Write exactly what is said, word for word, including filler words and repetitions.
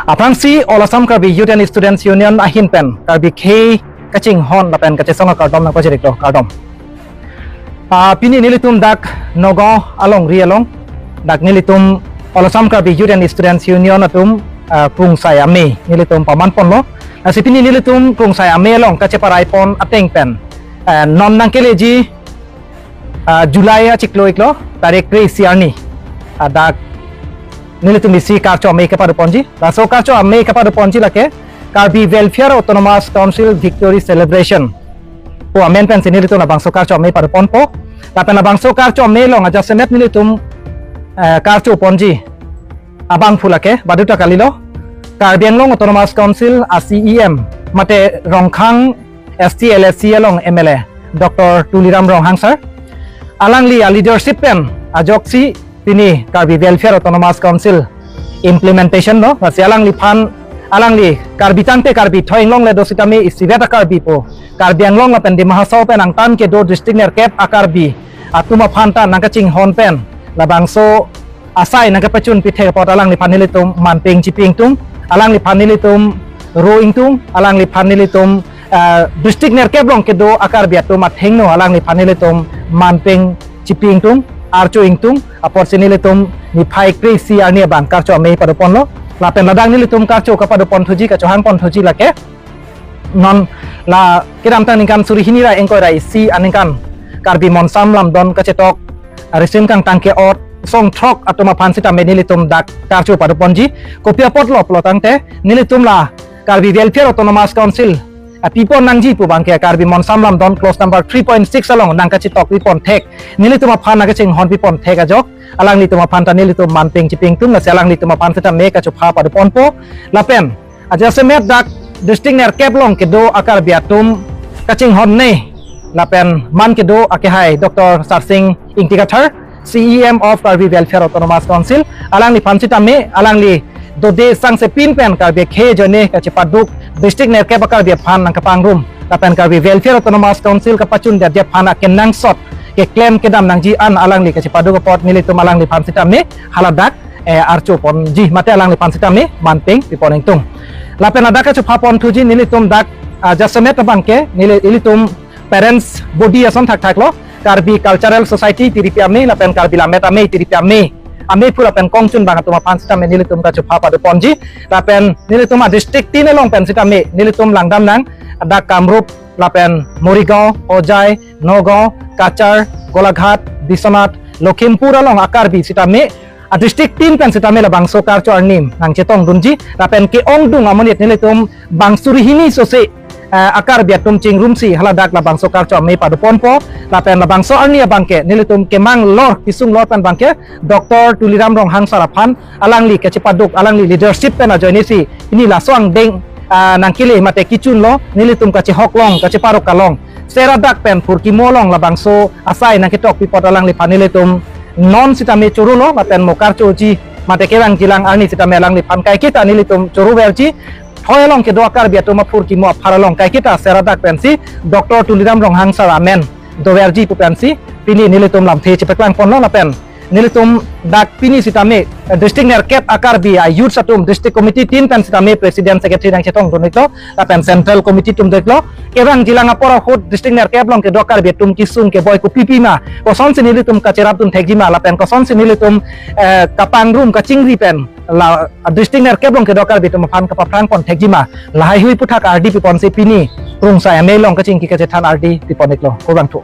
Aphrangsi All Assam Karbi Youth and Students Union ahin pen Karbi khei kachinghon lapen kachesong akardom nangpachiriklo, kardom. Ah, pini nelitum dak Nagaon alongri along, dak nelitum All Assam Karbi Youth and Students Union atum, ah, Krungsai Amei nelitum paman ponlo. Lasi pini nelitum Krungsai Amei along kacheparai pon ateng pen, ah, non nangkeleji, ah, July achiklo iklo, tarik kre-isi arni, ah, dak nelitum isi karcho amei kepado ponji. Laso karcho amei kepado ponji lake Karbi Welfare Autonomous Council Victory Celebration pu amen pensi nelitum labangso karcho amei pado ponpo. Lapen labangso karcho amei along ajasemet nelitum, eh, karcho ponji abangphu lake baduta kalilo, Karbi Anglong Autonomous Council a-C E M mate Rongkhang S T L A C along M L A Doctor Tuliram Ronghang sir. Alangli a-leadership pen ajoksi pini Karbi Welfare Autonomous Council implementation lo. Lasi alangliphan, alangli Karbi tangte Karbi, thoi inglong le do sitame isivet a-Karbi pu, Karbi Anglong lapen Dima Hasao pen angtan kedo district nerkep a-Karbi atum aphan ta nangkachinghon pen labangso asai nangkepachun pithek apot alangliphan nelitum manpeng chipi ingtung, alangliphan nelitum ro ingtung, alangliphan nelitum, eh, district nerkep along kedo a-Karbi atum athengno alangliphan nelitum manpeng chipi ingtung, archo ingtung, apotsi nelitum niphai kre-isi arni abang karcho amei pado ponlo. Lapen ladak nelitum karcho kepado ponthuji, kachohang ponthuji lake, non la kedamtang ningkan suri hini ra ingkoi ra isi aningkan Karbi Monsam Lamdon kachetok arisim kangtang ke-ot song throk atum aphan sitame nelitum dak karcho pado ponji. Kopi apotlo pulo tangte nelitum la Karbi Welfare Autonomous Council, ah, pipon nangji pu abangke, Karbi Monsam Lamdon clause number three point six along nangkachetok pipon thek, nelitum aphan nangkachinghon pipon thek ajok alanglitum aphan ta nelitum manpeng chipi ingtung, lasi alanglitum aphan sitame kachopha pado ponpo. Lapen ajasemet dak district nerkep along kedo a-Karbi atum kachinghon ne lapen man kedo akehai Doctor Sarsing Ingti Kathar, C E M of Karbi Welfare Autonomous Council, alangliphan sitame alangli dode sangse pin pen Karbi khei ajoine kachepaduk district nerkep a-Karbi aphan nangkapangrum lapen Karbi Welfare Autonomous Council kapachun detji aphan akenangsot keklem kedam nangji an alangli kachepaduk apot nelitum alangliphan sitame haladak, eh, archo ponji mate alangliphan sitame manpeng pipon ingtung. Lapen ladak kachopha ponthuji nelitum dak, ah, jasemet abangke neli, ilitum parents body ason thakthak lo, Karbi Cultural Society Tiripi Amei lapen Karbi Lammet Amei Tiripi Amei, amei phu lapen kongchun abang atum aphan sitame nelitum kachopha pado ponji. Lapen nelitum a-district tin along pen sitame nelitum langdam nang, dak Kamrup lapen Morigaon, Hojai, Nagaon, Cachar, Golaghat, Biswanath, Lakhimpur along a-Karbi sitame a-district tin pen sitame labangso karcho arni nangchetongdunji. Lapen ke-ongdung amonit nelitum bang suri hini sose, eh, a-Karbi atum chingrumsi haladak labangso karcho amei pado ponpo. Lapen labangso arni abangke nelitum kemang lor kisung lor pen abangke Doctor Tuliram Ronghang sir aphan alangli kachepaduk, alangli leadership pen ajoinesi pini laso angdeng, ah, nangkele mate kechunlo, nelitum kachehok long, kacheparok kalong, seradak pen phurkimo along labangso asai nangketok pi apot alangliphan nelitum non sitame chorolo, lapen mo karchoji mate kevangjilang arni sitame alangliphan kaiketa nelitum choroverji. Thoi along kedo a-Karbi atum aphurkimo aphar along kaiketa seradak pensi Doctor Tuliram Ronghang sir amen doverji pu pensi pini nelitum lamthe chepaklang ponlo. Lapen nelitum dak pini sitame, eh, district nerkep a-Karbi a-youths atum district committee tin pen sitame president secretary nangchetongdun iklo, lapen central committee atum do iklo. Kevangjilang apor ahut district nerkep along kedo a-Karbi atum kesung keboi kopi pima, kosonsi nelitum kacherapdun thekjima, lapen kosonsi nelitum, eh, kapangrum kachingri pen la, ah, district nerkep along kedo a-Karbi atum aphan kapaphrang pon thekjima, lahaihui aputhak ardi piponsi pini Krungsai Amei along kachingki kachethan ardi pipon iklo. Kurvangthu.